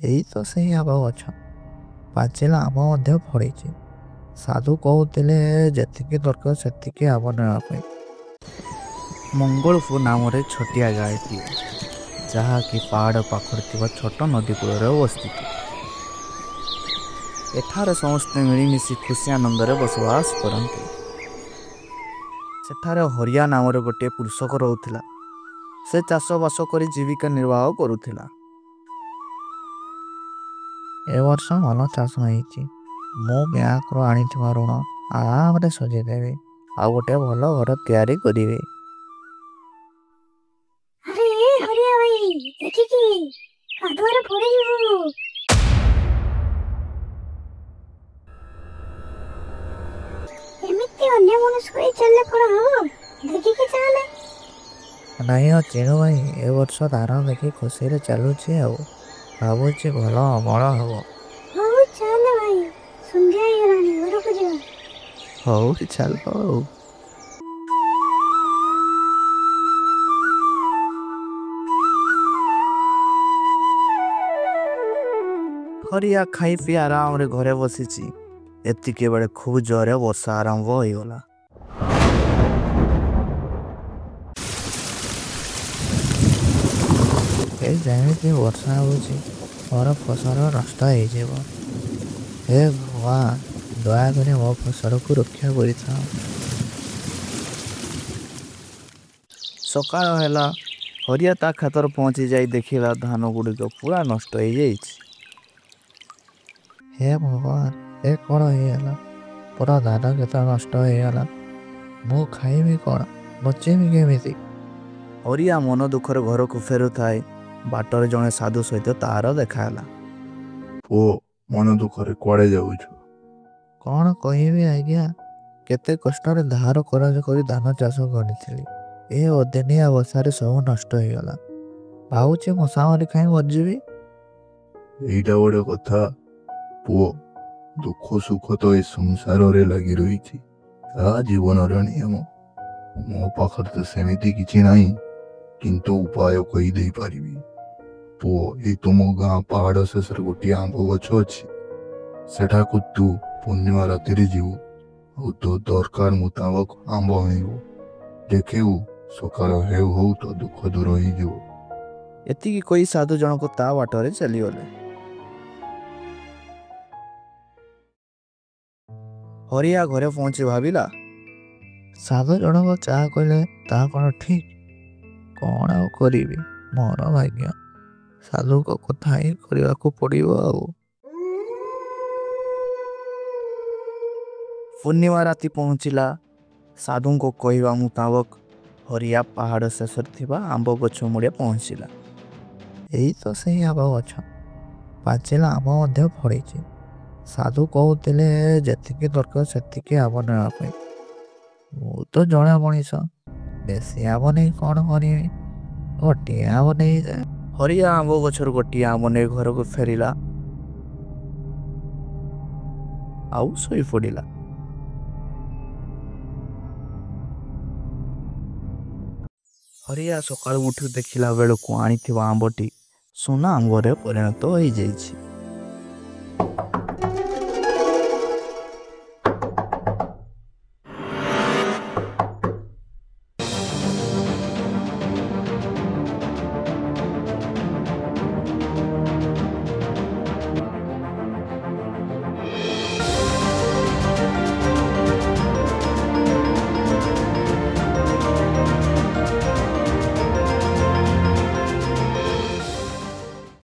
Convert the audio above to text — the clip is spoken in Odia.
ଏଇ ତ ସେଇ ଆମ୍ବ ଗଛ, ପାଚିଲା ଆମ୍ବ ମଧ୍ୟ ଫଳିଛି। ସାଧୁ କହୁଥିଲେ ଯେତିକି ଦରକାର ସେତିକି ଆମ୍ବ ନେବା ପାଇଁ। ମଙ୍ଗଳପୁର ନାମରେ ଛୋଟିଆ ଗାଁଟିଏ, ଯାହାକି ପାହାଡ଼ ପାଖରେ ଥିବା ଛୋଟ ନଦୀ କୂଳରେ ଅବସ୍ଥିତ। ଏଠାରେ ସମସ୍ତେ ମିଳିମିଶି ଖୁସି ଆନନ୍ଦରେ ବସବାସ କରନ୍ତି। ସେଠାରେ ହରିଆ ନାମରେ ଗୋଟିଏ କୃଷକ ରହୁଥିଲା। ସେ ଚାଷବାସ କରି ଜୀବିକା ନିର୍ବାହ କରୁଥିଲା। ଏ ବର୍ଷ ଭଲ ଚାଷ ହେଇଛି। ମୁଁ ବ୍ୟାଙ୍କରୁ ଆଣିଥିବା ଋଣ ଆରାମରେ ସୁଝିଦେବି, ଆଉ ଗୋଟେ ଭଲ ଘର ତିଆରି କରିବି। ଆରେ ଏ ହରିଆ ଭାଇ, ଦେଖିକି କାଦୁଅରେ ପଡ଼ିଯିବୁ। ଏମିତି ଅନ୍ୟ ମନସ୍କ ହେଇ ଚାଲିଲେ କଣ ହବ? ଦେଖିକି ଚାଲେ। ନାଇଁ ଆଉ ଚିନୁ ଭାଇ, ଏ ବର୍ଷ ଧାନ ଦେଖି ଖୁସିରେ ଚାଲୁଛି, ଆଉ ଭାବୁଛି ଭଲ ଅମଳ ହବ। ହଉ ଚାଲ ଭାଇ, ସନ୍ଧ୍ୟା ହେଇଗଲାଣି, ଘରକୁ ଯିବା। ହଉ ଚାଲ ଆଉ। ହରିଆ ଖାଇ ପିଇ ଆରାମରେ ଘରେ ବସିଛି। ଏତିକି ବେଳେ ଖୁବ ଜୋରରେ ବର୍ଷା ଆରମ୍ଭ ହୋଇଗଲା। ଏ ଯେମିତି ବର୍ଷା ହଉଛି, ମୋର ଫସଲ ନଷ୍ଟ ହେଇଯିବ। ହେ ଭଗବାନ, ଦୟାକରି ମୋ ଫସଲକୁ ରକ୍ଷା କରିଥାଅ। ସକାଳ ହେଲା। ହରିଆ ତା କ୍ଷେତରେ ପହଞ୍ଚି ଯାଇ ଦେଖିଲା ଧାନ ଗୁଡ଼ିକ ପୁରା ନଷ୍ଟ ହେଇଯାଇଛି। ହେ ଭଗବାନ, ଏ କଣ ହେଇଗଲା? ପୁରା ଧାନ କ୍ଷେତ ନଷ୍ଟ ହେଇଗଲା। ମୁଁ ଖାଇବି କଣ? ବଞ୍ଚିବି କେମିତି? ହରିଆ ମନ ଦୁଃଖରେ ଘରକୁ ଫେରୁଥାଏ। ବାଟରେ ଜଣେ ସାଧୁ ସହିତ ତାର ଦେଖା ହେଲା। ପୁଅ, ମନ ଦୁଃଖରେ କୁଆଡ଼େ ଯାଉଛୁ? କଣ କହିବି ଆଜ୍ଞା, କେତେ କଷ୍ଟରେ ଧାର କରଜ କରି ଧାନ ଚାଷ କରିଥିଲି। ଏ ଅଦିନିଆ ବର୍ଷାରେ ସବୁ ନଷ୍ଟ ହେଇଗଲା। ଭାବୁଛି ମଶା ମାରି ଖାଇ ମରିଯିବି। ଏଇଟା ଗୋଟେ କଥା ପୁଅ, ଦୁଃଖ ସୁଖ ତ ଏ ସଂସାରରେ ଲାଗି ରହିଛି, ଏହା ଜୀବନର ନିୟମ। ମୋ ପାଖରେ ତ ସେମିତି କିଛି ନାହିଁ, କିନ୍ତୁ ଉପାୟ କହିଦେଇ ପାରିବି। ପୁଅ, ଏଇ ତୁମ ଗାଁ ପାହାଡ଼ ଶେଷରେ ଗୋଟିଏ ଆମ୍ବ ଗଛ ଅଛି। ସେଠାକୁ ତୁ ପୂର୍ଣ୍ଣିମା ରାତିରେ ଯିବୁ ଆଉ ତୋ ଦରକାର ମୁତାବକ ଆମ୍ବ ଆଣିବୁ। ଦେଖିବୁ, ସକାଳ ହେଉ ହେଉ ତୋ ଦୁଃଖ ଦୂର ହେଇଯିବ। ଏତିକି କହି ସାଧୁ ଜଣକ ତା ବାଟରେ ଚାଲିଗଲେ। ହରିଆ ଘରେ ପହଞ୍ଚି ଭାବିଲା, ସାଧୁ ଜଣକ ଯାହା କହିଲେ ତାହା କଣ ଠିକ? କଣ ଆଉ କରିବି, ମୋର ଭାଗ୍ୟ। ସାଧୁଙ୍କ କଥା ହିଁ କରିବାକୁ ପଡ଼ିବ ଆଉ। ପୂର୍ଣ୍ଣିମା ରାତି ପହଞ୍ଚିଲା। ସାଧୁଙ୍କ କହିବା ମୁତାବକ ହରିଆ ପାହାଡ଼ ଶେଷରେ ଥିବା ଆମ୍ବ ଗଛ ମୂଳେ ପହଞ୍ଚିଲା। ଏଇ ତ ସେଇ ଆମ୍ବ ଗଛ, ପାଚିଲା ଆମ୍ବ ମଧ୍ୟ ଫଳିଛି। ସାଧୁ କହୁଥିଲେ ଯେତିକି ଦରକାର ସେତିକି ଆମ୍ବ ନେବା ପାଇଁ। ମୁଁ ତ ଜଣେ ମଣିଷ, ବେଶୀ ଆମ୍ବ ନେଇ କଣ କରିବି? ଗୋଟିଏ ଆମ୍ବ ନେଇଯାଏ। ହରିଆ ଆମ୍ବ ଗଛରୁ ଗୋଟିଏ ଆମ୍ବ ନେଇ ଘରକୁ ଫେରିଲା ଆଉ ଶୋଇପଡ଼ିଲା। ହରିଆ ସକାଳୁ ଉଠି ଦେଖିଲା ବେଳକୁ ଆଣିଥିବା ଆମ୍ବଟି ସୁନା ଆମ୍ବରେ ପରିଣତ ହୋଇଯାଇଛି।